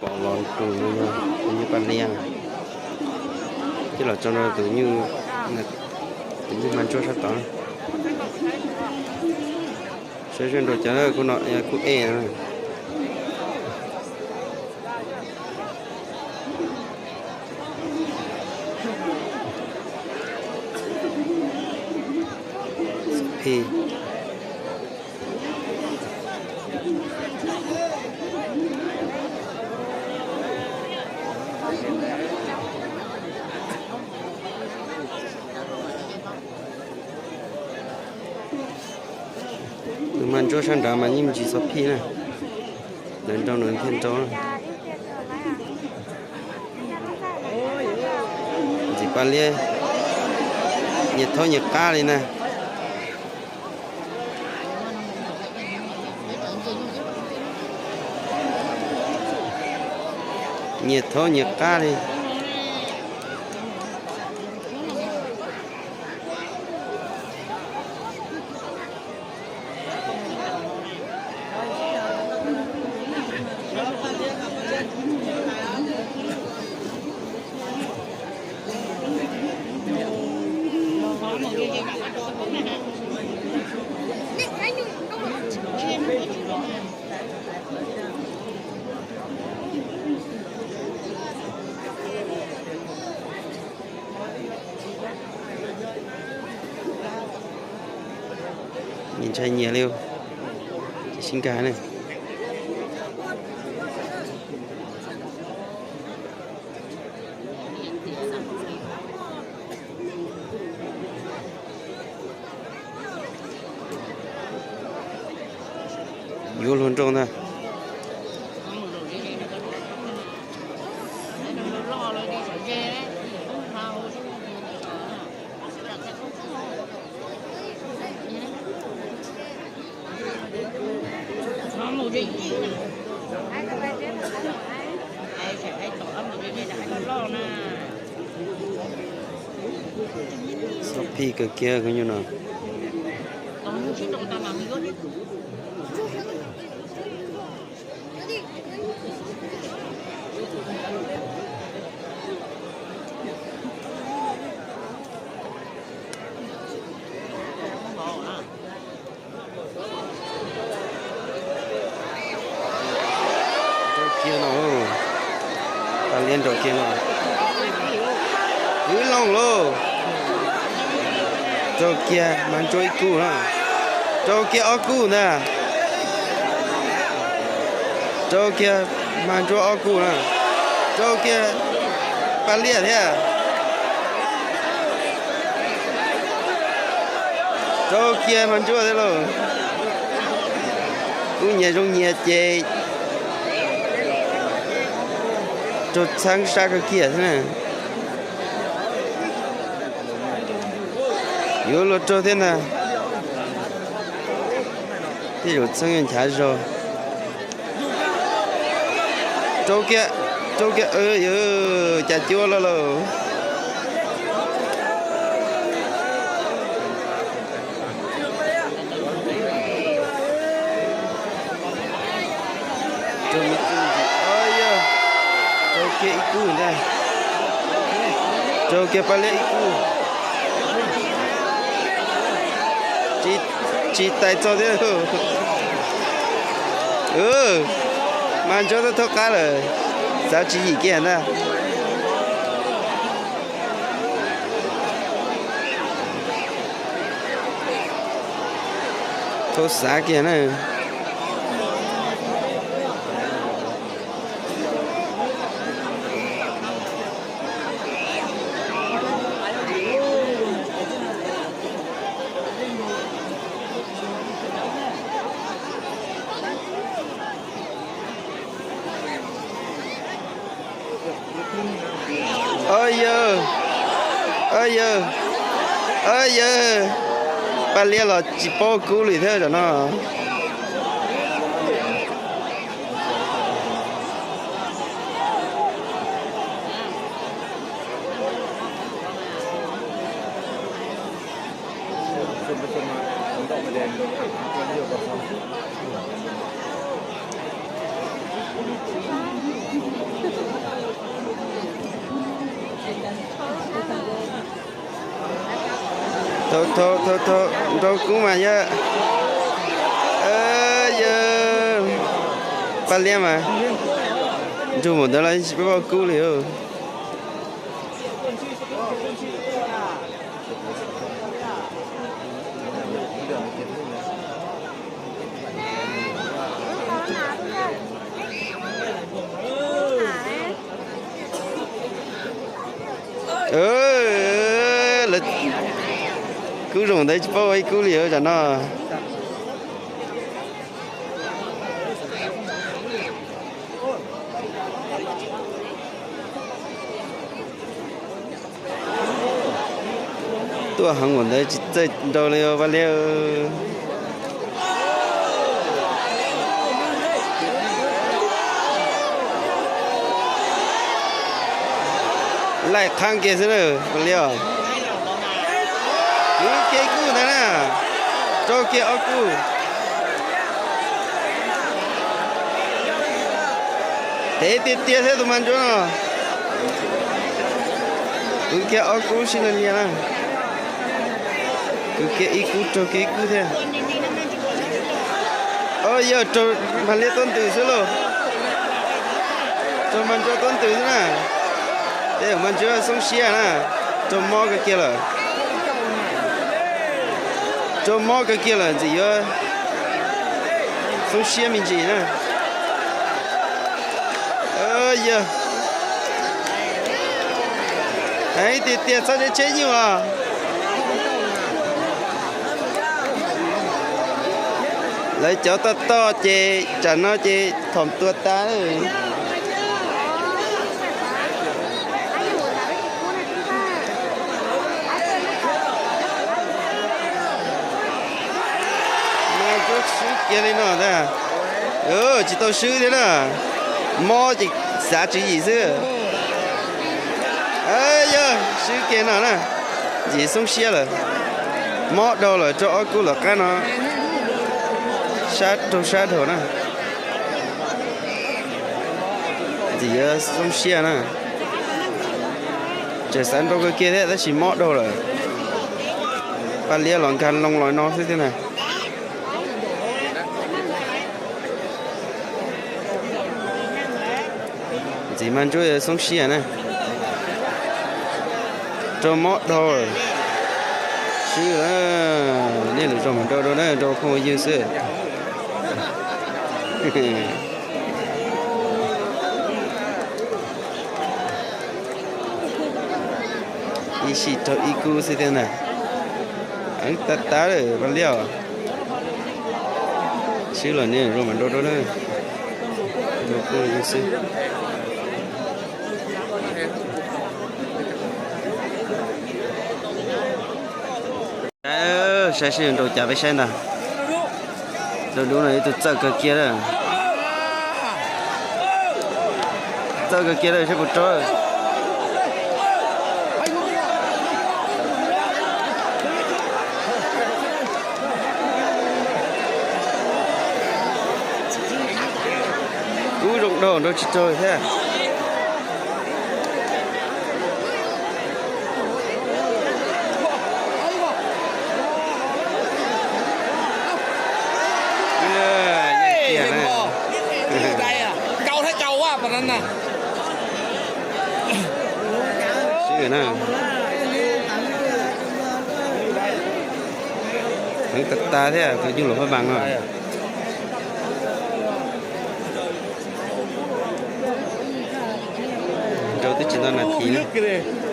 Pom los nroos no yog tus nyuj Paj Liab, ces los tso rau tus nyuj, tus nyuj Mas Ntsuab sab tod. Saib zaj nraum cov kuj no kuj ej no. Phij. Tus Mas Ntsuab sab nrad mas yeej ntsis txog phij na, lawv nrau nws thiaj nrau. Ntxim Paj Liab nyias thaub nyias qab li na. Nyias thaub nyias qab li. Nyias ntshai nyias li, tsis sib nkag ne. Yuav luag nrau ntag. Txhob phij kawg kiag kuv nyuj no. Nrau kiag no, Paj Liab nrau kiag no. Wb loog lauj. Rau kiag Mas Ntsuab ib kub na. Rau kiag ob kub ntag. Rau kiag Mas Ntsuab ob kub na. Rau kiag Paj Liab thiab. Rau kiag Mas Ntsuab thiab lauj. Kuj nyias zoo nyias ces raug txheeb sab kawg kiag thiab na. Yuav luag raug thiab ntag. Tej zaum txheeb yuav nchav zog. Rau kiag, rau kiag, cas cuab loj lauj. Rau kiag ib kub ntag. Rau kiag Paj Liab ib kub. Tsis tais txog thiab. Mas Ntsuab twb thaub qab lawm, xav tswv yim kiag ntag. Thaub xav kiag na. Yawg, yawg, yawg, Paj Liab los tsis paub kub li thiab tam no. Thov, thov, thov, nrau kub mas yog, yog Paj Liab mas nrug npaum ntawd los tsis paub ua kub li os. Lawv kub zoo ntawd tsis paub ua ib kub li os tam no. Tuaj heev npaum ntawd tsis txawj nrau li Paj Liab. Laij qhab kiag xwb na, Paj Liab. Kwv kiag ib kub ntawd na, rau kiag ob kub. Tev tiag tiag thiab tus Mas Ntsuab no. Kwv kiag ob kub sib nrau nia na. Kwv kiag ib kub raug kiag ib kub thiab. O, yog raug Mas Liab tuab ntws xwb lauj. Raug Mas Ntsuab tuab ntws xwb na. Tej zaum Mas Ntsuab xoob siab na. Raug mob kawg kiag lawm. Raug mob kawg kiag lawm ntxim yuav xoob siab me ntsis na. Yog heev tiag tiag txhob tsheb tsheb nyuj os. Lawv cov toj toj ces tsam no ces thaum tua tas. Mas Ntsuab swb kiag li no ntag. Tsis tau swb thiab na. Mob ces xav tswv yim xwb. Yog swb kiag no na. Ntxim xoob siab lawm. Mob dhau lawm rau ob kub lawm qab no. Sab raug sab dhau na. Ntxim yuav xoob siab na. Tseem xav nrau kawg kiag thiab tab sis mob dhau lawm. Paj Liab los nkag loo los no xwb thiab na. Ntxim Mas Ntsuab yuav xoob siab na. Raug mob dhau. Swb, nej lwm zaus mam nrau dua na, nrau phooj ywg xwb. Ib sij raug ib kub xwb thiab ntag. Eev tag tag lawm Paj Liab os. Swb los nej lwm zaus mam nrau dua na. Nrau phooj ywg xwb. Saib seb nrau cas peb saib ntag. Nrau dub no ib tug txawj kawg kiag lawm. Txawj kawg kiag lawm seb puas raug. Kub zoo dhau nrau tsis raug thiab. Sib na. Heev tag tag thiab tus nyuj laus phab npas no. Nrau twb tsis nto nas this na.